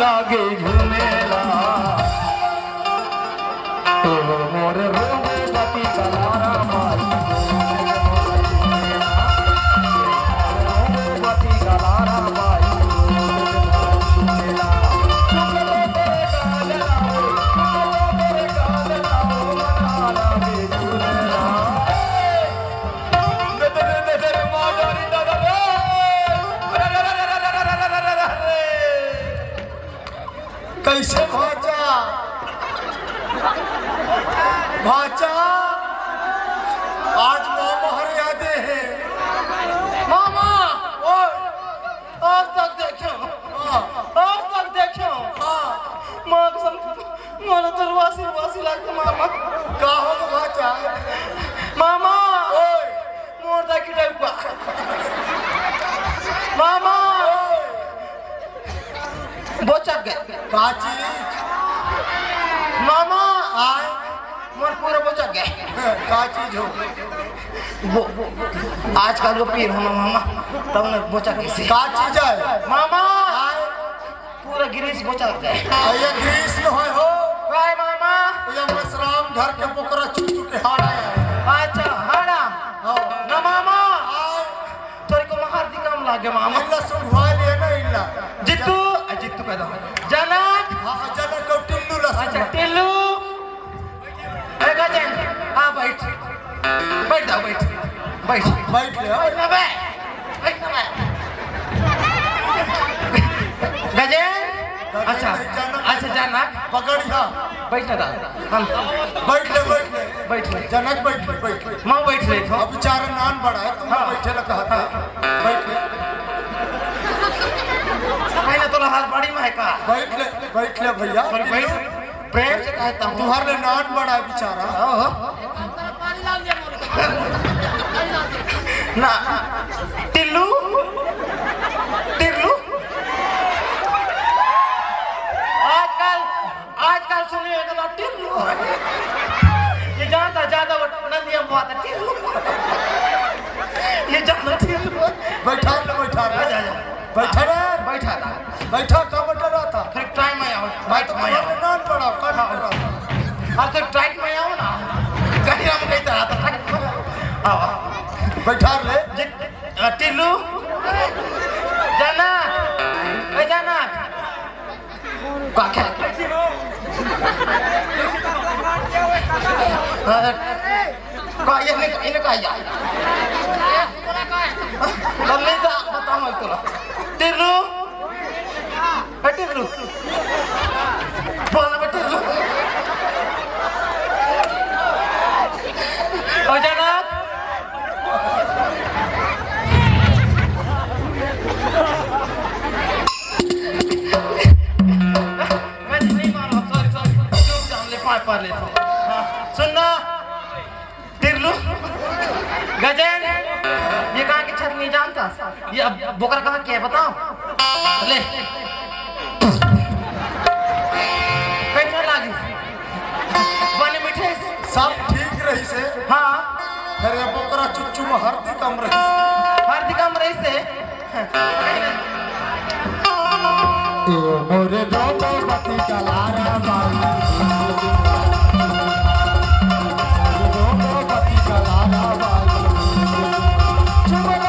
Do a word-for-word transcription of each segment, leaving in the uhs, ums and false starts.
लागे झूमेला। तो मोर रोगवती कलारा माई, रोगवती कलारा माई, झूमेला। कइसे भांचा? भांचा, आज मामा हर यादे हे। मामा, ओए। आज तक देखेंव, हाँ। आज तक देखेंव। हाँ। माँ कसम, मोला तो वासी वासी लागथे मामा। का हो भांचा? मामा, ओए। मोर दाई के डउका। मामा, ओए। बोचक गे। का चीज? मामा, आय। मोर पूरा बोचक गे। का चीज हो? वो, वो, आजकल वो पीर होना मामा, तब न बोचक गे। का चीज हे? मामा, आय। पूरा ग्रीस बोचक गे। अरे ग्रीस न होय हो। काय मामा? ये मसराम घर के बोकरा चुचू के हाड़ा हे। अच्छा, हाड़ा। हाँ। ना मामा। आय। तोर को महर दिकम लागे मामा। इल्ला सुंघवा लिया ना इल्ला। जित्तू, अ, जित्तू कह दो। जनक। हाँ, जनक को टिल्लू ला अच्छा, सुंघवा। टिल्लू। ए गजेंद्र, आ बैठ। बैठ जा, बैठ। बैठ। बैठ ले, बैठ ना बे। बैठ ना बे। गजेंद्र। गजेंद्र अच्छा, नहीं, जनक। अच्छा, जनक। पकड़, हाँ। बैठ ना दा। हम बैठ ले, बैठ ले। बैठ ले। जनक बैठ ले, बैठ ले। मैं बैठ ले, हाँ। अब बेचारा नान बड़ा हे, तुम हाँ। बैठे ला कहा था। हाँ। बैठ ले। भाई ना तोला हर बड़ी में हे का? बैठ ले, बैठ ले भैया। पर बैठ, प्रेम से कहता हूँ। तुम्हारे लिए नान बड़ा हे बेचारा। हाँ, हाँ। ना, टिल्लू, टिल्लू। आजकल आजकल सुनिए इतना टिल्लू। ये जानता ज्यादा वो नंदिया हुआ था टिल्लू। ये जानता टिल्लू। बैठा ले, बैठा ले। आजा, आजा। बैठा रे। बैठा था। बैठा, का बैठा रहा था? थोड़ी टाइम में आओ। बात तो में आओ। तुम्हारे नाम पड़ा, का नाम पड़ा? और थोड़ी टाइम में आओ ना। कहीं हम कहीं तो आता टाइम में आओ। आओ। बैठा ले। जे-, अ, टिल्लू। जाना। ए जाना। का क्या? का ये नहीं, इन्हें का यार? कल नहीं था, बताऊँ मैं तोला। टिल्लू, ए टिल्लू, बोल ना बे टिल्लू। ओ जाना, मैं नहीं मारूँ, sorry, sorry। चुप जा, ले, पाँय पड़ ले। हाँ, सुन ना, टिल्लू, गजेंद्र, ये कहाँ की छत नहीं जानता? ये अब बोकरा कहाँ के है, बताओ। ले। कैसा लागिस? बने मीठे? सब ठीक रहिसे। हाँ। फेर ये बोकरा चुच्चू में हरदी कम रहिसे। हरदी कम रहिसे? ए मोरे रोगवती कलारा बाई, रोगवती कलारा बाई, चुप रे।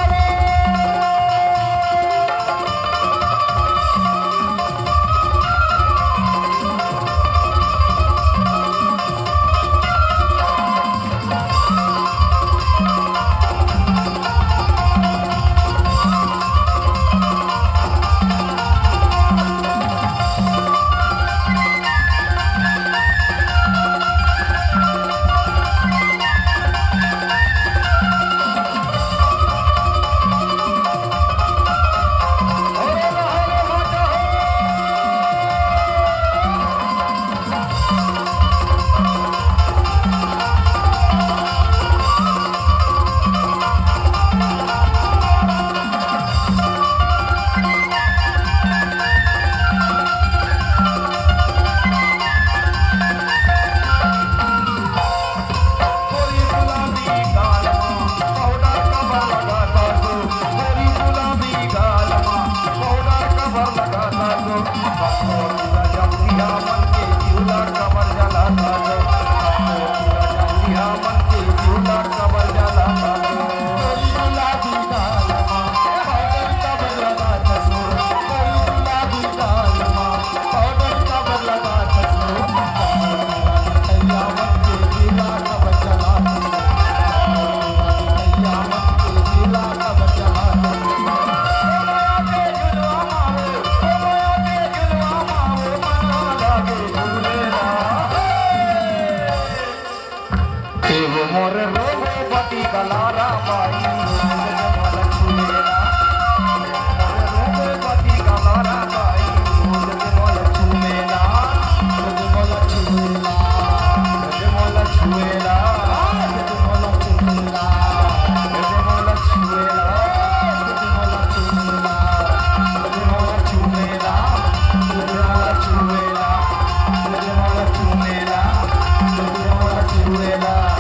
छुएला।